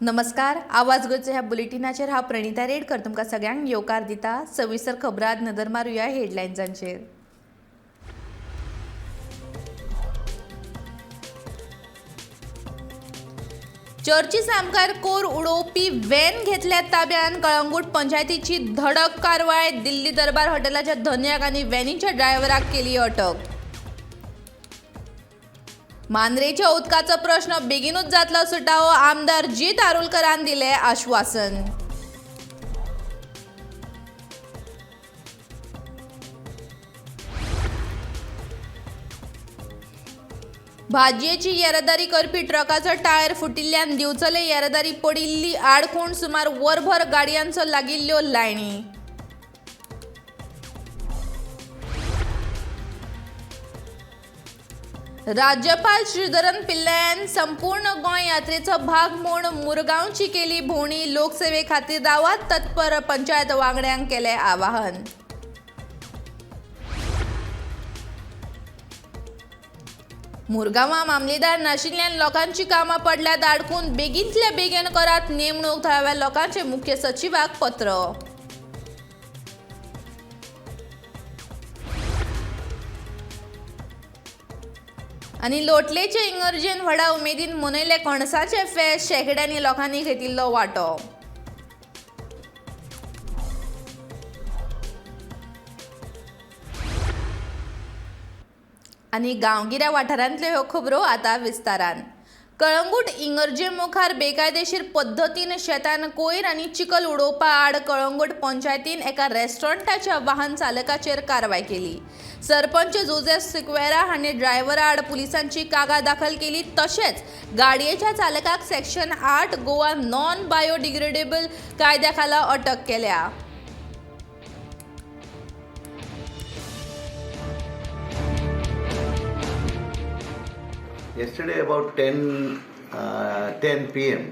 नमस्कार, आवाज गोंयचो ह्या बुलेटिनाचेर हांव प्रणिता रेडकर तुमकां सगळ्यांक येवकार दिता. सविस्तर खबरात नदर मारुया हेडलायन्सांचेर. चर्ची सामकार कोर उडोवपी व्हॅन घेतल्या ताब्यान. कळंगूट पंचायतीची धडक कारवाय. दिल्ली दरबार हॉटेलाच्या धनयाक आनी व्हॅनीच्या ड्रायव्हराक केली अटक. मांद्रेच्या उदकाचो प्रश्न बेगीनूच जातलो सुटावो, आमदार जीत आरोलकरान दिले आश्वासन. भाजयेची येरादारी करपी ट्रकाचो टायर फुटिल्ल्यान दिवचले येरादारी पडिल्ली आडखूण. सुमार वरभर गाडयांचो लागिल्ल्यो लायनी. राज्यपाल श्रीधरन पिल्लयान संपूर्ण गोंय यात्रेचो भाग म्हूण मुरगांवची केली भोंवडी. लोकसेवे खातीर रावात तत्पर, पंचायत वांगड्यांक केलें आवाहन. मुरगांवां मामलेदार नाशिल्ल्यान लोकांची कामां पडल्यात आडकून. बेगींतल्या बेगीन करात नेमणूक, थळाव्या लोकांचे मुख्य सचिवाक पत्र. आनी लोटलेचे इगर्जेन व्हडा उमेदीन मनयले कणसाचे फेस्त. शेंकड्यांनी लोकांनी घेतिल्लो वांटो. आनी गांवगिऱ्या वाठारांतल्यो ह्यो खबरो आतां विस्तारान. कळंगूट इगर्जे मुखार बेकायदेशीर पद्दतीन शेतान कोयर आनी चिखल उडोवपा आड कळंगूट पंचायतीन एका रेस्टॉरंटाच्या वाहन चालकाचेर कारवाय केली. सरपंच जोजेफ सिक्वेरा हांणी ड्रायव्हरा आड पुलिसांची कागाळ दाखल केली. तशेंच गाडयेच्या चालकाक सेक्शन 8 गोवा नॉन बायोडिग्रेडेबल कायद्या खाला अटक केल्या. Yesterday about 10 p.m.,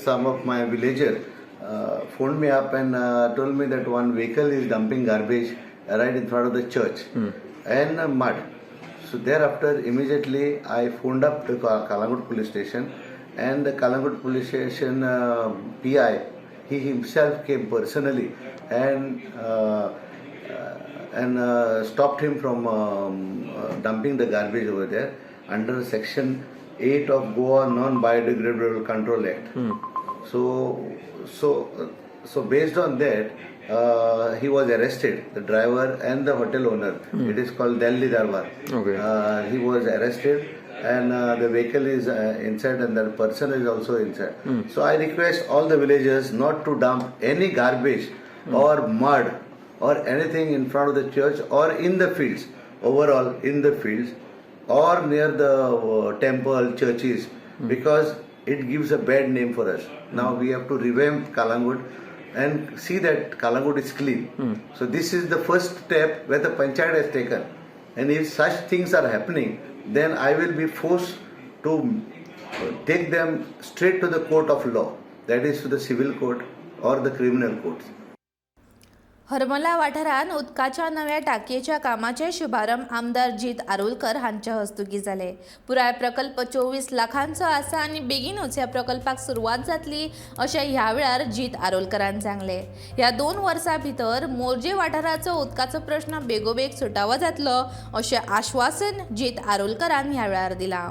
some of my villager phoned me up and told me that one vehicle is dumping garbage right in front of the church and mud. So thereafter, immediately I phoned up the Calangute police station, and the Calangute police station PI, he himself came personally and stopped him from dumping the garbage over there under section 8 of Goa Non-Biodegradable Control Act. So based on that, he was arrested, the driver and the hotel owner. It is called Delhi Darbar. He was arrested and the vehicle is inside and the person is also inside. So I request all the villagers not to dump any garbage or mud or anything in front of the church or in the fields, overall in the fields or near the temple, churches, because it gives a bad name for us. Now we have to revamp Calangute and see that Calangute is clean. So this is the first step where the panchayat has taken. And if such things are happening, then I will be forced to take them straight to the court of law, that is to the civil court or the criminal courts. Harmala वाठारांत उदकाच्या नव्या टांकयेच्या कामाचे शुभारंभ आमदार जीत आरोलकर हांच्या हस्तुकीं जाले. पुराय प्रकल्प 24 लाखांचो आसा आनी बेगीनूच ह्या प्रकल्पाक सुरवात जातली अशें ह्या वेळार जीत आरोलकरान सांगलें. ह्या 2 वर्सां भितर मोरजे वाठाराचो उदकाचो प्रश्न बेगोबेग सुटावो जातलो अशें आश्वासन जीत आरोलकरान ह्या वेळार दिलां.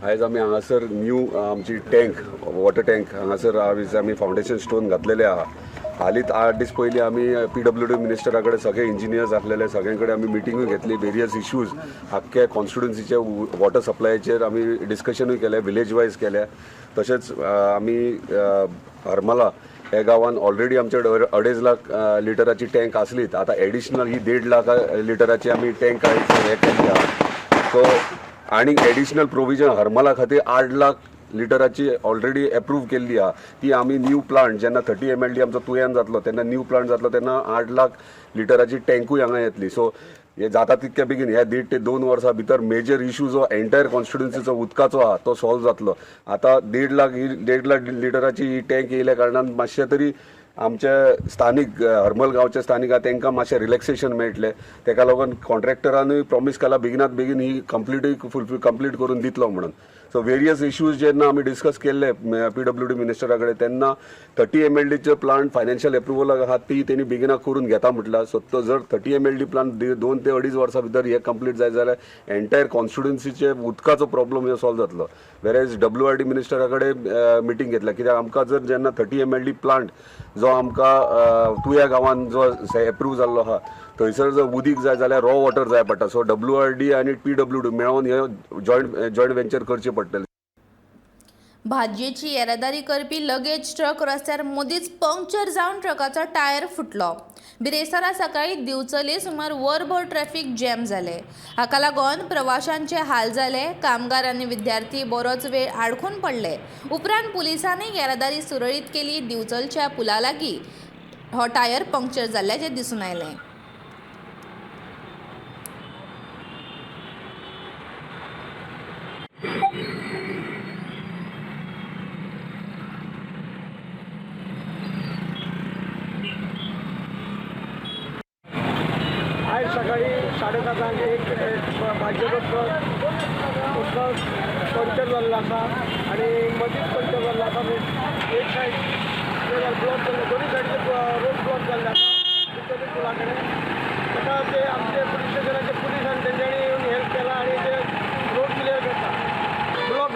आयज आमी हांगासर न्यू आमची टँक, वॉटर टँक हांगासर आयज आमी फावंडेशन स्टोन घातलेले आहा. हालींच 8 दीस पयलीं आमी PWD मिनिस्टरा कडेन सगळे इंजिनियर्स आसलेले सगळ्यां कडेन आमी मिटिंगूय घेतली. वेरियस इश्यूज आख्खे कॉन्स्टिट्युन्सीचे वॉटर सप्लायचेर आमी डिस्कशनूय केलें, विलेज वायज केल्या. तशेंच आमी हरमला ह्या गांवान ऑलरेडी आमचे 2.5 लाख लिटराची टँक आसलीच, आतां एडिशनल ही 1.5 लाख लिटराची आमी टँक हे केल्ली आहा. सो आनी एडिशनल प्रोविजन हरमला खातीर 8 लाख लिटराची ऑलरेडी एप्रूव केल्ली आहा. ती आमी न्यू प्लांट जेन्ना 30 MLD आमचो तुयान जातलो तेन्ना न्यू प्लांट जातलो तेन्ना 8 लाख लिटराची टँकूय हांगा येतली. सो हे जाता तितक्या बेगीन ह्या 1.5 ते 2 वर्सां भितर मेजर इशू जो एंटायर कॉन्स्टिट्युन्सीचो उदकाचो आहा तो सॉल्व जातलो. आतां 1.5 लाख ही 1.5 लाख लिटराची ही टँक येयल्या कारणान मातशें तरी आमचे स्थानीक हरमल गांवचे स्थानीक आहा तांकां मातशें रिलॅक्सेशन मेळटलें. तेका लागून कॉन्ट्रॅक्टरानूय प्रॉमीस केला बेगिनात बेगीन ही कंप्लिटूय फुलफील कंप्लीट करून दितलो म्हणून. सो वेरियस इश्यूज जेन्ना आमी डिस्कस केल्ले PWD मिनिस्टरा कडेन तेन्ना 30 MLDचे प्लांट फायनान्शियल एप्रुवल आहा ती तेणी बेगिना करून घेता म्हटला. सो तो जर 30 MLD plant 2 ते 2.5 वर्सां भितर हे कंप्लीट जायत जाल्यार एंटायर कॉन्स्टिट्युन्सीचे उदकाचो प्रॉब्लम हे सॉल्व जातलो. वेरेज WRD मिनिस्टरा कडेन मिटींग घेतल्या कित्याक आमकां जर जेन्ना 30 MLD plant जो आमकां तुया गांवान जो एप्रूव जाल्लो आहा थंयसर जर उदीक जाय जाल्यार रॉ वॉटर जाय पडटा. सो WRD आनी PWD मेळोन हे जॉयंट वेंचर करचें पडटलें. भाजयेची येरादारी करपी लगेज ट्रक रस्त्यार मदींच पंक्चर जावन ट्रकाचो टायर फुटलो. बिरेस्तारा सकाळीं दिवचले सुमार वरभर ट्रॅफिक जॅम जालें. हाका लागून प्रवाशांचे हाल जाले. कामगार आनी विद्यार्थी बरोच वेळ आडखून पडले. उपरांत पुलिसांनी येरादारी सुरळीत केली. दिवचलच्या पुला लागीं हो टायर पंक्चर जाल्ल्याचें दिसून आयलें. आज सकाळी 7:30 एक भाजयेचो ट्रक पंक्चर जाल्लो आसा आनी मदींच पंक्चर जाल्लो आसा. एक सायड ब्लॉक जाल्ले, दोनूय सायडीचे रोड ब्लॉक जाल्ले आसा दिवचले पुला कडेन. ताका ते आमचे पुलीस स्टेशनाचे पुलीस आनी तेंच्यांनी येवन हेल्प केला आनी ते रोड क्लियर करता. ब्लॉक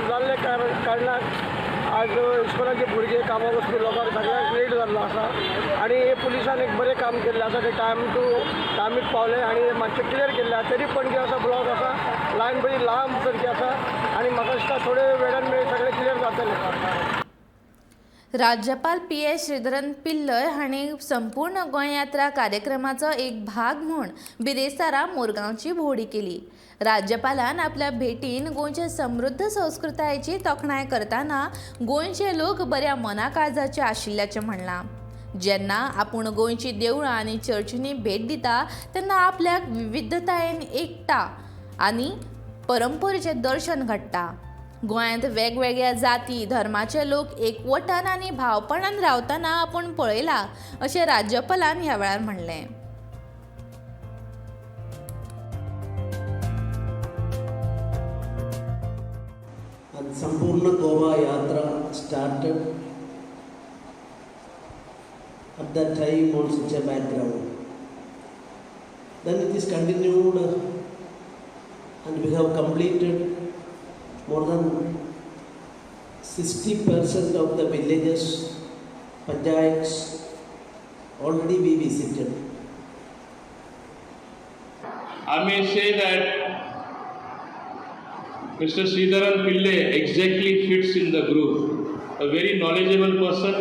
जाल्ले कारणान आज इस्कॉलाचे भुरगे कामाक वचपी लोकांक सगळ्यांक लेट जाल्लो आसा आनी हे पुलिसान एक बरें काम केल्लें आसा. ते टायम टू टायमीक पावले आनी मातशें क्लियर केल्लें आसा. तरी पणजे आसा ब्लॉक आसा, लायन बरी लांब सारकी आसा आनी म्हाका दिसता थोडे वेळान मेरेन सगळें क्लियर जातलें. राज्यपाल PS Sreedharan Pillai हांणी संपूर्ण गोंय यात्रा कार्यक्रमाचो एक भाग म्हूण बिरेस्तारा मुरगांवची भोंवडी केली. राज्यपालान आपल्या भेटीन गोंयचे समृद्ध संस्कृतायेची तोखणाय करतना गोंयचे लोक बऱ्या मनाकाळजाचे आशिल्ल्याचें म्हणलां. जेन्ना आपूण गोंयची देवळां आनी चर्चींनी भेट दिता तेन्ना आपल्याक विविधतायेन एकता आनी परंपरेचें दर्शन घडटा. गोंयांत वेगवेगळ्या जाती धर्माचे लोक एकवटान आनी भावपणान रावतना आपूण पळयला अशें राज्यपालान ह्या वेळार म्हणलें. And Sampurna Goa Yatra started at that time on such a background. Then it is continued and we have completed more than 60% of the villages, panchayats already we visited. I may say that Mr. Sreedharan Pillai exactly fits in the group. A very knowledgeable person,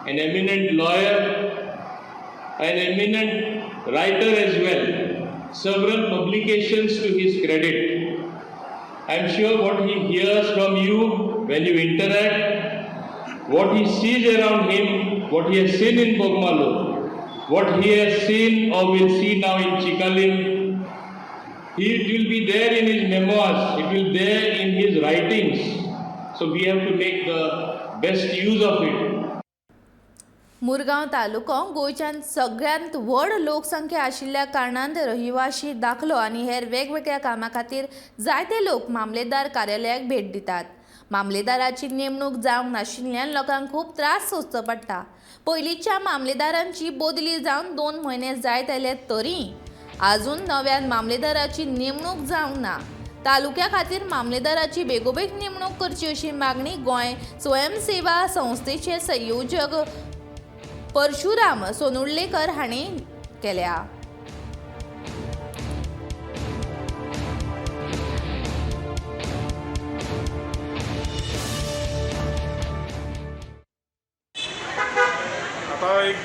an eminent lawyer, an eminent writer as well. Several publications to his credit. I am sure what he hears from you when you interact, what he sees around him, what he has seen in Bogmalo, what he has seen or will see now in Chicalim, it will be there in his memoirs, it will be there in his writings. So we have to make the best use of it. Murgaon तालुको गोंयच्यान सगळ्यांत व्हड लोकसंख्या आशिल्ल्या कारणान रहिवाशी दाखलो आनी हेर वेगवेगळ्या कामां खातीर जायते लोक मामलेदार कार्यालयाक भेट दितात. मामलेदाराची नेमणूक जावंक नाशिल्ल्यान लोकांक खूब त्रास सोंसचो पडटा. पयलींच्या मामलेदारांची बदली जावन 2 म्हयने जायत आयले तरी आजून नव्यान मामलेदाराची नेमणूक जावंक ना. तालुक्या खातीर मामलेदाराची बेगोबेग नेमणूक करची अशी मागणी गोंय स्वयंसेवा संस्थेचे संयोजक परशुराम सोनुर्लेकर हांणी केल्या. आता एक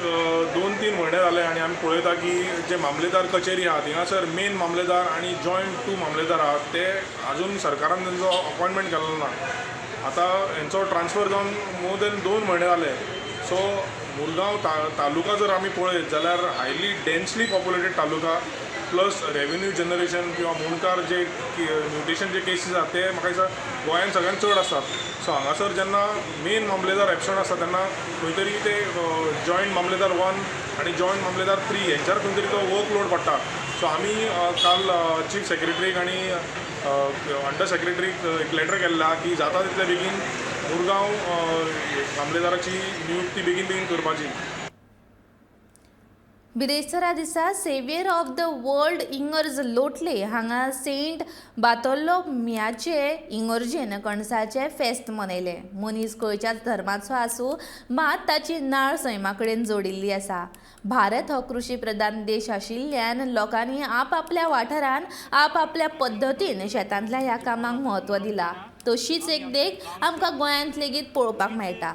2-3 म्हयने जाले आनी आमी पळयता की जे मामलेदार कचेरी आहा थिंगासर मेन मामलेदार आनी जॉयंट 2 मामलेदार आहात ते आजून सरकारान तेंचो अपॉयंटमेंट केल्लो ना. आतां हेंचो ट्रान्सफर जावन मोर देन 2 म्हयने जाले. सो मुरगांव तालुका जर आमी पळयत जाल्यार highly densely populated taluka, plus revenue generation किंवा मुणकार जे म्युटेशन जे केसीस आहात ते म्हाका दिसता गोंयांत सगळ्यांत चड आसात. सो हांगासर जेन्ना मेन मामलेदार एबसंट आसता तेन्ना खंय तरी ते जॉयंट मामलेदार 1 आनी जॉयंट मामलेदार 3 हेंच्यार खंय तरी तो वर्क लोड पडटा. सो आमी काल चीफ सेक्रेटरीक आनी अंडर सेक्रेटरीक एक लेटर केल्लें आहा की जाता तितले बेगीन मुरगांव मामलेदाराची नियुक्ती बेगीन बेगीन करपाची. बिरेस्तारा दिसा सेव्हियर ऑफ the world इंगर्ज लोटले हांगा सेंट बार्तोलोम्याचे इंगर्जेन कणसाचें फेस्त मनयलें. मनीस खंयच्याच धर्माचो आसूं मात ताची नाळ सैमा कडेन जोडिल्ली आसा. भारत हो कृशी प्रधान देश आशिल्ल्यान लोकांनी आपापल्या वाठारान आपापल्या पद्दतीन शेतांतल्या ह्या कामाक म्हत्व दिलां. तशीच एक देख आमकां गोंयांत लेगीत पळोवपाक मेळटा.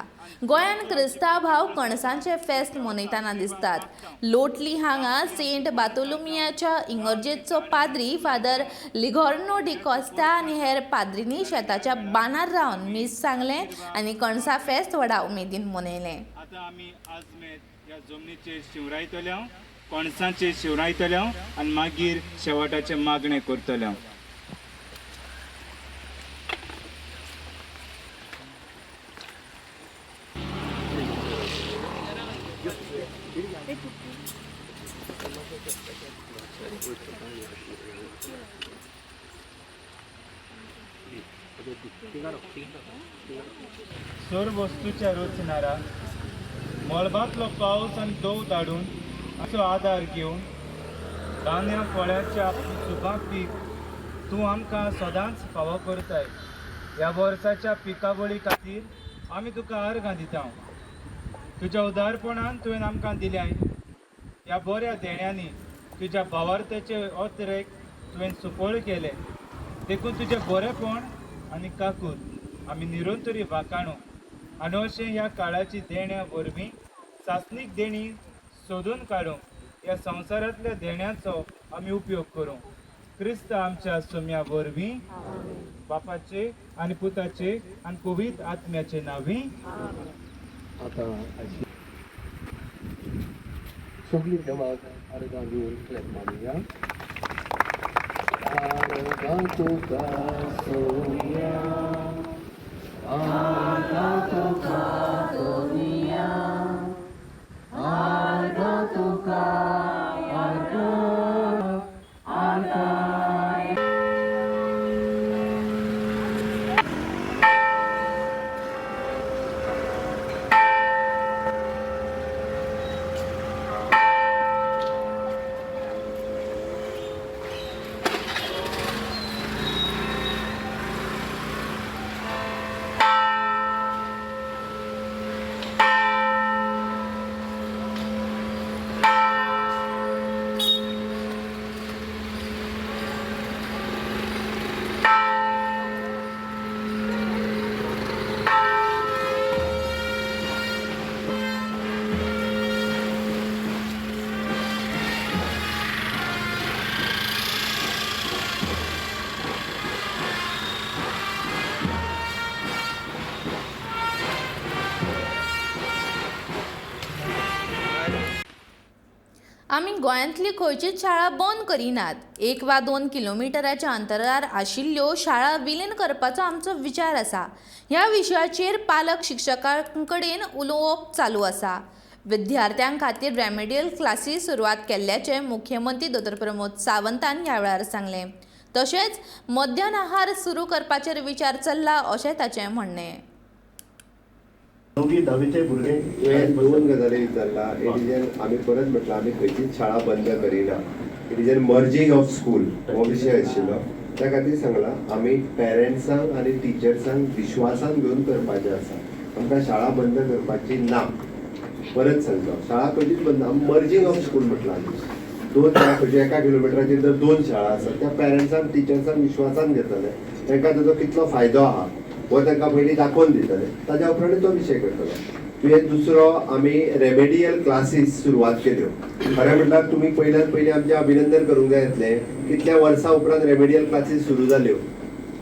गोंयांत क्रिस्तांव भाव कणसांचें फेस्त मनयतना दिसतात. लोटली हांगा सेंट बार्तोलोमियाच्या इंगर्जेचो पाद्री फादर लिगोर्नो डिकॉस्ता आनी हेर पाद्रींनी शेताच्या बांदार रावन मीस सांगलें आनी कणसां फेस्त व्हडा उमेदीन मनयलें. आतां आमी आजमेर ह्या जमनीचेर शिंवरायतले, कणसांचेर शिंवरायतले आनी मागीर शेवटाचें मागणें करतले. सोर वस्तूच्या रचणारा मळबांतलो पावस आनी दव धाडून हाचो आदार घेवन धान्या फळ्याच्या सुबा पीक तूं आमकां सदांच फावो करताय. ह्या वर्साच्या पिकावळी खातीर आमी तुका अर्गां दिता. तुज्या उदारपणान तुवें आमकां दिल्याय ह्या बऱ्या देण्यांनी तुज्या भावार्थाचे अतिरेक तुवें सुफळ केले. देखून तुजें बरेपण आनी काकूत आमी निरंतरी वाखाणू आनी अशें ह्या काळाची देण्या वरवीं सासणीक देणी सोदून काडूंक ह्या संवसारांतल्या देण्याचो आमी उपयोग करूं. क्रिस्त आमच्या सोम्या वरवीं बापाचे आनी पुताचे आनी पवित्र आत्म्याचे नांवी. आतां सगळीं देवाक अर्गां दिवन क्लॅप मारुया. आर्गां तुका सोया, आर्गां तुका सोनिया, आर्गां तुका आर्गां, आर्गां. आमी गोंयांतली खंयचीच शाळा बंद करिनात. 1 वा 2 किलोमिटराच्या अंतरार आशिल्ल्यो शाळा विलीन करपाचो आमचो विचार आसा. ह्या विशयाचेर पालक शिक्षकां कडेन उलोवप चालू आसा. विद्यार्थ्यां खातीर रेमेडियल क्लासी सुरवात केल्ल्याचें मुख्यमंत्री डॉ. प्रमोद सावंतान ह्या वेळार सांगलें. तशेंच मध्यान आहार सुरू करपाचेर विचार चल्ला अशें ताचें म्हणणें. णवी धावीचे भुरगे हे दोन गजाली विचारला. It is N आमी परत म्हटलां आमी खंयचीच शाळा बंद करिना. It is an merging of school हो विशय आशिल्लो. त्या खातीर सांगलां आमी पेरंट्सांक आनी टिचर्सांक विश्वासान घेवन करपाचें आसा. आमकां शाळा बंद करपाची ना. परत सांगता, शाळा खंयचीच बंद. आमी मर्जींग ऑफ स्कूल म्हटलां. आमी दोन शाळा खंयच्या 1 किलोमिटराचेर जर 2 शाळा आसात त्या पेरंट्सांक टिचर्सांक विश्वासान घेतले तांकां ताजो कितलो फायदो आहा हो तांकां पयलीं दाखोवन दितले. ताज्या उपरांत तो विशय करतलो. तुवें दुसरो आमी रेमेडियल क्लासीस सुरवात केल्यो. खरें म्हटल्यार तुमी पयल्यान पयलीं आमचें अभिनंदन करूंक जाय येतलें. कितल्या वर्सां उपरांत रेमेडियल क्लासीस सुरू जाल्यो.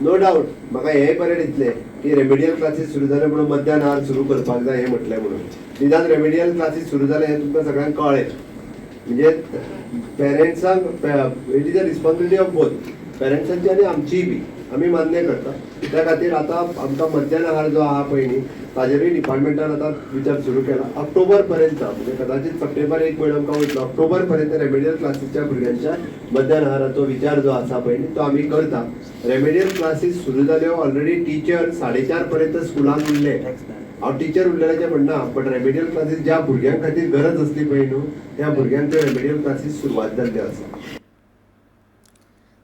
नो डावट म्हाका हेंय बरें दिसलें की रेमेडियल क्लासीस सुरू जाल्यो म्हणून मध्यान आहार सुरू करपाक जाय हें म्हटलें म्हणून. निदान रेमेडियल क्लासीस सुरू जाले हें तुमकां सगळ्यांक कळ्ळें. म्हणजे पेरंट्सांक it is a responsibility of both पेरंट्सांची आनी आमचीय बी. आमी मान्य करता. त्या खातीर आतां आमकां मध्यान आहार जो आहा पळय न्ही ताजेरूय डिपार्टमेंटान आतां विचार सुरू केला. ऑक्टोबर पर्यंत म्हणजे कदाचित सप्टेंबर एक म्हयनो आमकां वयतलो, ऑक्टोबर पर्यंत रेमेडियल क्लासीच्या भुरग्यांच्या मध्यान आहाराचो विचार जो आसा पळय न्ही तो आमी करता. रेमेडियल क्लासीस सुरू जाल्यो, ऑलरेडी टिचर 4:30 पर्यंत स्कुलान उरले. हांव टिचर उरलेल्याचें म्हणना, बट रेमेडियल क्लासीस ज्या भुरग्यां खातीर गरज आसली पळय न्हू त्या भुरग्यांक त्यो रेमेडियल क्लासीस सुरवात जाल्ल्यो आसा.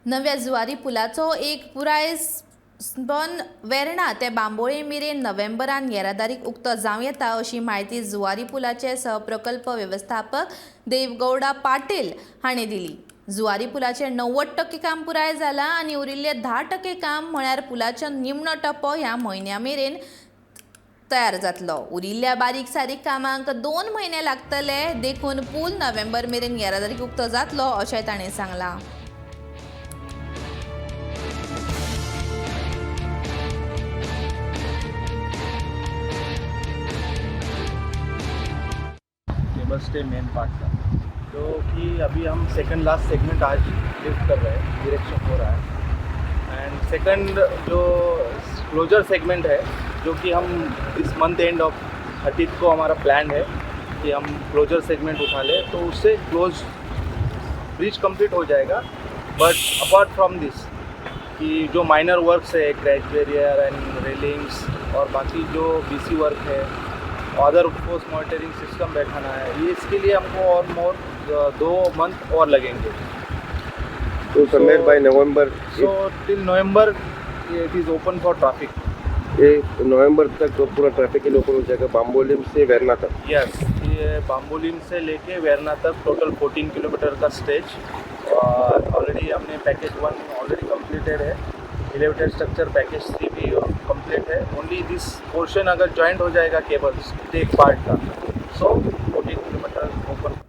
नव्या जुवारी पुलाचो एक पुराय स्पन वेर्णा ते बांबोळे मेरेन नोव्हेंबरान येरादारीक उक्तो जावं येता अशी म्हायती जुवारी पुलाचे सहप्रकल्प वेवस्थापक देवगौडा पाटील हांणी दिली. जुवारी पुलाचें 90% काम पुराय जालां आनी उरिल्लें 10% काम म्हळ्यार पुलाचो निमणो टप्पो ह्या म्हयन्या मेरेन तयार जातलो. उरिल्ल्या बारीक सारीक कामांक 2 म्हयने लागतले, देखून पूल नोव्हेंबर मेरेन येरादारीक उक्तो जातलो अशें ताणें सांगलां. केबल स्टे मेन पार्ट का जो कि अभी हम सेकंड लास्ट सेगमेंट आज लिफ्ट कर रहे हैं, डायरेक्शन हो रहा है. एंड सेकंड जो क्लोजर सेगमेंट है जो कि हम इस मंथ एंड ऑफ 30 को हमारा प्लान है कि हम क्लोजर सेगमेंट उठा लें, तो उससे क्लोज ब्रिज कंप्लीट हो जाएगा. बट अपार्ट फ्रॉम this कि जो माइनर वर्क्स है, क्रैश बैरियर एंड रेलिंग्स और बाकी जो बीसी वर्क है, अदर फोर्स मॉनिटरिंग सिस्टम बैठाना है, ये इसके लिए हमको और मोर 2 मंथ और लगेंगे. तो somewhere by November, so till November it is open for traffic. ये नवंबर तक तो पूरा ट्रैफिक के लिए ओपन हो जाएगा बाम्बोलिम से वेरना तक. यस, ये बाम्बोलिम से लेके वेरना तक टोटल 14 किलोमीटर का स्टेज और ऑलरेडी हमने पैकेज 1 ऑलरेडी कंप्लीटेड है. एलिवेटेड स्ट्रक्चर पैकेज 3 भी कंप्लीट है. ओनली this portion अगर जॉइंट हो जाएगा केबल्स एक पार्ट का, सो 14 किलोमीटर ओपन.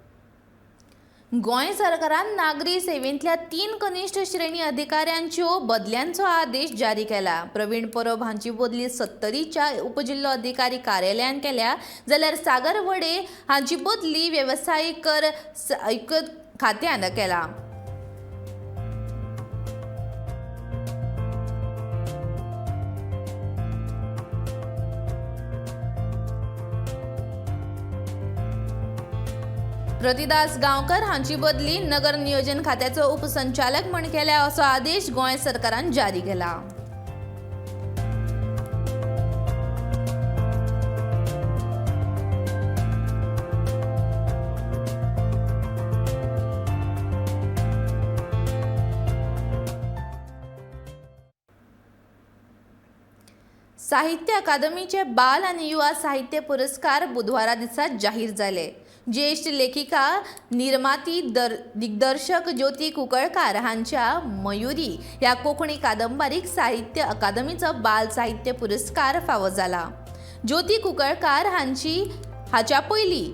गोंय सरकारान नागरी सेवेंतल्या 3 कनिष्ठ श्रेणी अधिकाऱ्यांच्यो बदल्यांचो आदेश जारी केला. प्रवीण परब हांची बदली सत्तरीच्या उपजिल्लो अधिकारी कार्यालयान केल्या, जाल्यार सागर वडे हांची बदली वेवसायीक कर खात्यान केला. प्रतिदास गांवकर हांची बदली नगर नियोजन खात्याचो उपसंचालक म्हण केल्या असो आदेश गोंय सरकारान जारी केला. साहित्य अकादमीचे बाल आनी युवा साहित्य पुरस्कार बुधवारा दिसा जाहीर जाले. ज्येष्ठ लेखिका निर्माती दिग्दर्शक ज्योती कुंकळकार हांच्या मयुरी ह्या कोंकणी कादंबरीक साहित्य अकादमीचो बाल साहित्य पुरस्कार फावो जाला. ज्योती कुंकळकार हांची हाच्या पयलीं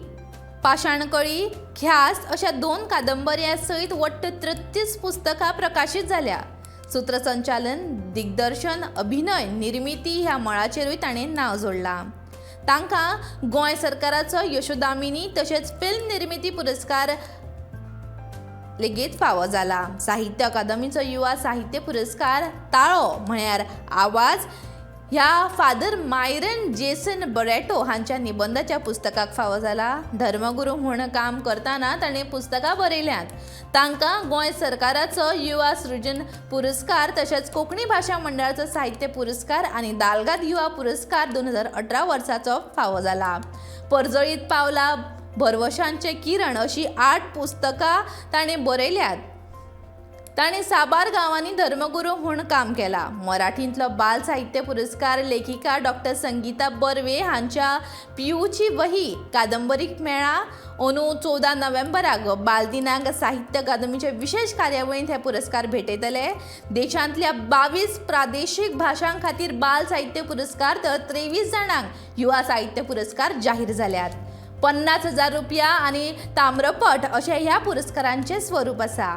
पाशाणकळी, ख्यास्त अशा 2 कादंबऱ्यां सयत वट्ट 33 पुस्तकां प्रकाशीत जाल्या. सूत्रसंचालन, दिग्दर्शन, अभिनय, निर्मिती ह्या मळाचेरूय ताणें नांव जोडलां. तांकां गोंय सरकाराचो यशोदामिनी तशेंच फिल्म निर्मिती पुरस्कार लेगीत फावो जाला. साहित्य अकादमीचो युवा साहित्य पुरस्कार ताळो म्हळ्यार आवाज ह्या फादर मायरन जेसन बरेटो हांच्या निबंदाच्या पुस्तकाक फावो जाला. धर्मगुरू म्हूण काम करतना ताणें पुस्तकां बरयल्यांत. तांकां गोंय सरकाराचो युवा सृजन पुरस्कार तशेंच कोंकणी भाशा मंडळाचो साहित्य पुरस्कार आनी दालगाद युवा पुरस्कार 2018 वर्साचो फावो जाला. परजळीत पावला, भरवशांचे किरण अशी 8 पुस्तकां ताणें बरयल्यांत. ताणें साबार गांवांनी धर्मगुरू म्हूण काम केलां. मराठींतलो बाल साहित्य पुरस्कार लेखिका डॉक्टर संगीता बर्वे हांच्या पियूची वही कादंबरीक मेळ्ळा. अंदू 14 नोव्हेंबराक बालदिनाक साहित्य अकादमीचे विशेष कार्यावळींत हे पुरस्कार भेटयतले. देशांतल्या 22 प्रादेशीक भाशां खातीर बाल साहित्य पुरस्कार तर 23 जाणांक युवा साहित्य पुरस्कार जाहीर जाल्यात. 50,000 रुपया आनी ताम्रपट अशें ह्या पुरस्कारांचें स्वरूप आसा.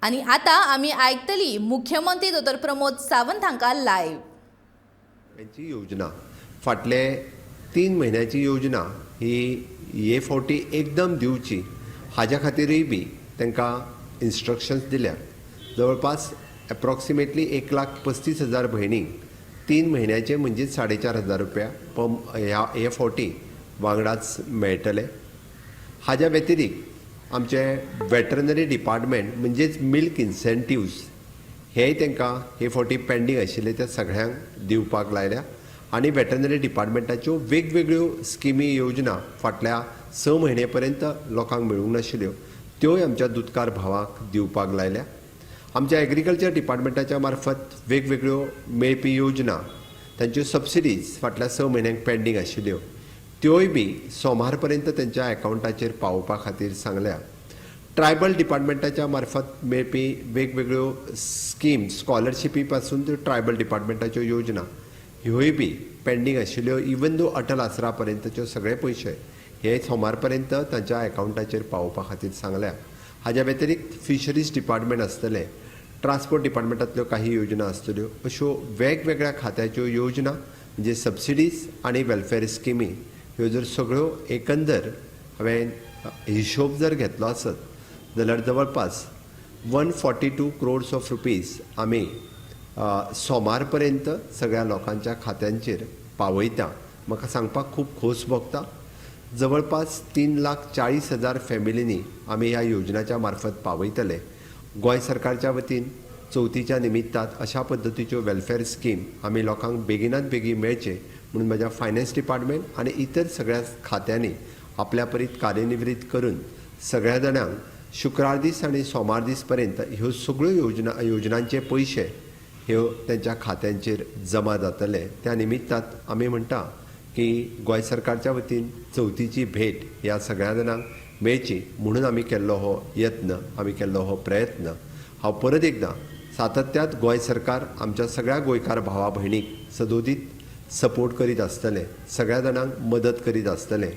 आनी आतां आमी आयकतली मुख्यमंत्री दोतोर प्रमोद सावंत हांकां लायव्ह. यांची योजना फाटले 3 म्हयन्याची योजना ही हे फावटी एकदम दिवची हाज्या खातीरूय बी तांकां इन्स्ट्रक्शन्स दिल्या. जवळपास एप्रॉक्सिमेटली 1,35,000 भयणींक 3 म्हयन्याचे म्हणजे 4,500 रुपया ह्या हे फावटी वांगडाच मेळटले. हाज्या व्यतिरिक्त आमचे वेटरनरी डिपार्टमेंट म्हणजेच मिल्क इन्सेंटिव्स हेय तांकां हे फावटी पेंडींग आशिल्ले त्या सगळ्यांक दिवपाक लायल्या आनी वेटरनरी डिपार्टमेंटाच्यो वेगवेगळ्यो स्किमी योजना फाटल्या 6 म्हयने पर्यंत लोकांक मेळूंक नाशिल्ल्यो त्योय आमच्या दुदकार भावांक दिवपाक लायल्या. आमच्या एग्रीकल्चर डिपार्टमेंटाच्या मार्फत वेगवेगळ्यो मेळपी योजना तांच्यो सबसिडीज फाटल्या 6 म्हयन्यांक पेंडींग आशिल्ल्यो त्योय बी सोमार पर्यंत तांच्या एकावंटाचेर पावोवपा खातीर सांगल्या. ट्रायबल डिपार्टमेंटाच्या मार्फत मेळपी वेगवेगळ्यो स्कीम स्कॉलरशिपी पासून त्यो ट्रायबल डिपार्टमेंटाच्यो योजना ह्योय बी पेंडींग आशिल्ल्यो इवन दो अटल आसरा पर्यंतच्यो सगळे पयशे हे सोमार पर्यंत तांच्या एकावंटाचेर पावोवपा खातीर सांगल्या. हाज्या व्यतिरिक्त फिशरीज डिपार्टमेंट आसतलें, ट्रान्सपोर्ट डिपार्टमेंटांतल्यो काही योजना आसतल्यो, अश्यो वेगवेगळ्या खात्याच्यो योजना म्हणजे सबसिडीज आनी वेलफेअर स्किमी ह्यो जर सगळ्यो एकंदर हांवें हिशोब जर घेतलो आसत जाल्यार जवळपास 142 क्रोड्स ऑफ रुपीज आमी सोमार पर्यंत सगळ्या लोकांच्या खात्यांचेर पावयता. म्हाका सांगपाक खूब खोस भोगता. जवळपास 3,40,000 फॅमिलींनी आमी ह्या योजनाच्या मार्फत पावयतले. गोंय सरकारच्या वतीन चवथीच्या निमित्तान अशा पद्दतीच्यो वेलफेअर स्कीम आमी लोकांक बेगिनात बेगीन मेळचे म्हणून म्हज्या फायनान्स डिपार्टमेंट आनी इतर सगळ्या खात्यांनी आपल्या परीत कार्यनिवृत्त करून सगळ्या जाणांक शुक्रार दीस आनी सोमार दीस पर्यंत ह्यो सगळ्यो योजनांचे पयशे ह्यो तांच्या खात्यांचेर जमा जातले. त्या निमित्तान आमी म्हणटा की गोंय सरकारच्या वतीन चवथीची भेट ह्या सगळ्या जाणांक मेळची म्हणून आमी केल्लो हो यत्न, आमी केल्लो हो प्रयत्न. हांव परत एकदां सातत्यात गोंय सरकार आमच्या सगळ्या गोंयकार भावा भयणीक सदोदीत सपोर्ट करीत आसतलें, सगळ्या जाणांक मदत करीत आसतलें.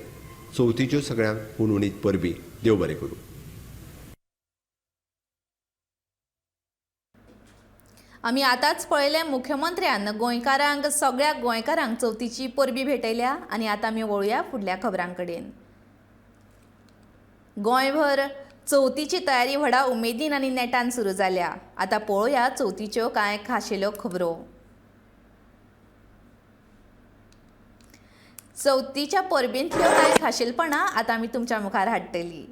चवथीच्यो सगळ्यांक हुनहुनीत परबी. देव बरें करूं. आमी आतांच पळयलें मुख्यमंत्र्यान गोंयकारांक, सगळ्या गोंयकारांक चवथीची परबी भेटयल्या. आनी आतां आमी वळुया फुडल्या खबरां कडेन. गोंयभर चवथीची तयारी व्हडा उमेदीन आनी नेटान सुरू जाल्या. आतां पळोवया चवथीच्यो कांय खाशेल्यो खबरो. चवथीच्या परबेंतल्यो कांय खाशेलपणां आतां आमी तुमच्या मुखार हाडटली.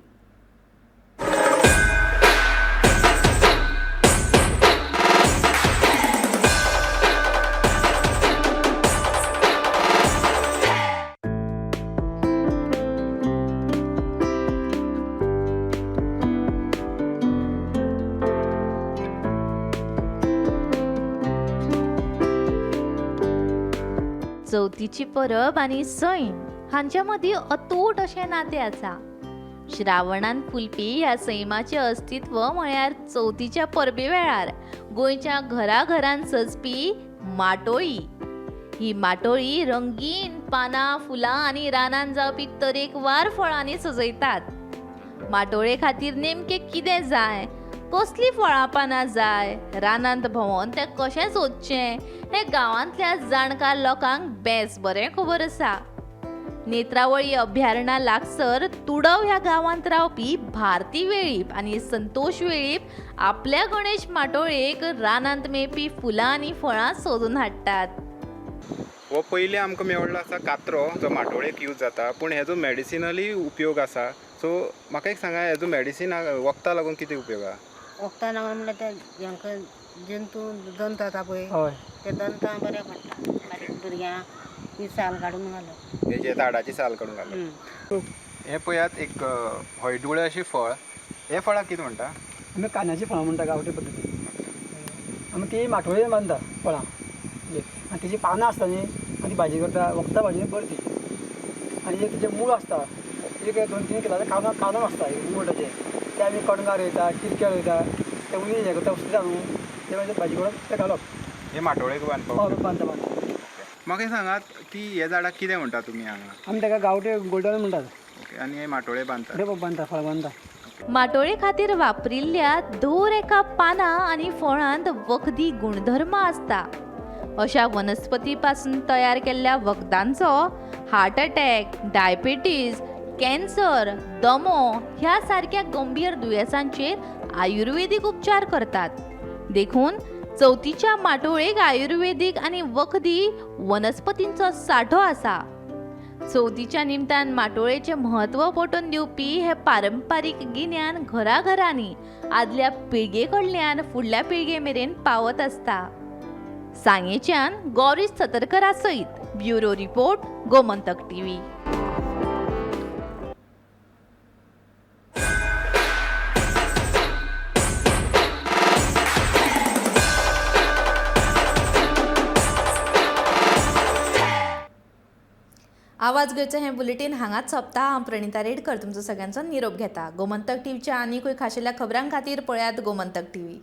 चवथीची परब आनी सैम हांच्या मदीं अतूट अशें नातें आसा. श्रावणान फुलपी ह्या सैमाचें अस्तित्व म्हळ्यार चवथीच्या परबे वेळार गोंयच्या घराघरान सजपी माटोळी. ही माटोळी रंगीन पानां, फुलां आनी रानान जावपी तरेकवार फळांनी सजयतात. माटोळे खातीर नेमकें कितें जाय, कसलीं फळां पानां जाय, रानांत भोंवोन तें कशें सोदचें हें गांवांतल्या जाणकार लोकांक बेस बरें खबर आसा. नेत्रावळी अभ्यारणा लागसर तुडव ह्या गांवांत रावपी भारती वेळीप आनी संतोष वेळीप आपल्या गणेश माटोळेक रानांत मेळपी फुलां आनी फळां सोदून हाडटात. हो पयलीं आमकां मेळ्ळो आसा कात्रो, जो माटोळेक यूज जाता, पूण हेजो मेडिसिनली उपयोग आसा. सो म्हाका एक सांगा, हेजो मेडिसिन वखदां लागून कितें उपयोग आसा? वखदां लागून म्हणल्यार ते हांकां जंतू दंत जाता पळय, ते दंतां बरें पडटा. बारीक भुरग्यांक ही साल काडून घालप, हेजे झाडाची साल काडून घालप. हें पळयात एक हळदुळें अशें फळ, हे फळाक कितें म्हणटा? आमी कांद्याची फळां म्हणटा गांवठी पद्दतीन. आमी ती माटोळेन बांदता फळां, आनी तेजी पानां आसता न्ही, आनी ती भाजी करता, वखदां भाजी बरी ती. आनी जे तेजें मूळ आसता एक 2-3 किलाचें कांदो आसता एक मूळ ताजें, ते आमी कणगां रोयता, चिरक्या रोयता, ते उणी हें करता, उसता न्हू, ते मागीर भाजी करून ते घालप. हे माटोळेक बांदपाक? हय, बांदता बांदता. म्हाका सांगात की हे झाडाक कितें म्हणटा तुमी हांगा? आमी ताका गांवठी गोल्डन म्हणटात. ओके, आनी हे माटोळे बांदता? बांदता, फळां बांदता. माटोळे खातीर वापरिल्ल्या दर एका पानां आनी फळांत वखदी गुणधर्म आसता. अशा वनस्पती पासून तयार केल्ल्या वखदांचो हार्ट अटॅक, डायबिटीज, कॅन्सर, दमो ह्या सारक्या गंभीर दुयेंसांचेर आयुर्वेदीक उपचार करतात. देखून चवथीच्या माटोळेक आयुर्वेदीक आनी वखदी वनस्पतींचो सांठो आसा. चवथीच्या निमतान माटोळेचें म्हत्व पटोवन दिवपी हें पारंपारीक गिन्यान घराघरांनी आदल्या पिळगे कडल्यान फुडल्या पिळगे मेरेन पावत आसता. सांगेच्यान गौरी सतरकरा सयत ब्युरो रिपोर्ट, गोमंतक टीव्ही. आवाज गोंयचो हें बुलेटीन हांगाच सोंपता. हांव प्रणिता रेडकर तुमचो सगळ्यांचो निरोप घेता. गोमंतक टीव्हीच्या आनीकूय खाशेल्या खबरां खातीर पळयात गोमंतक टीव्ही.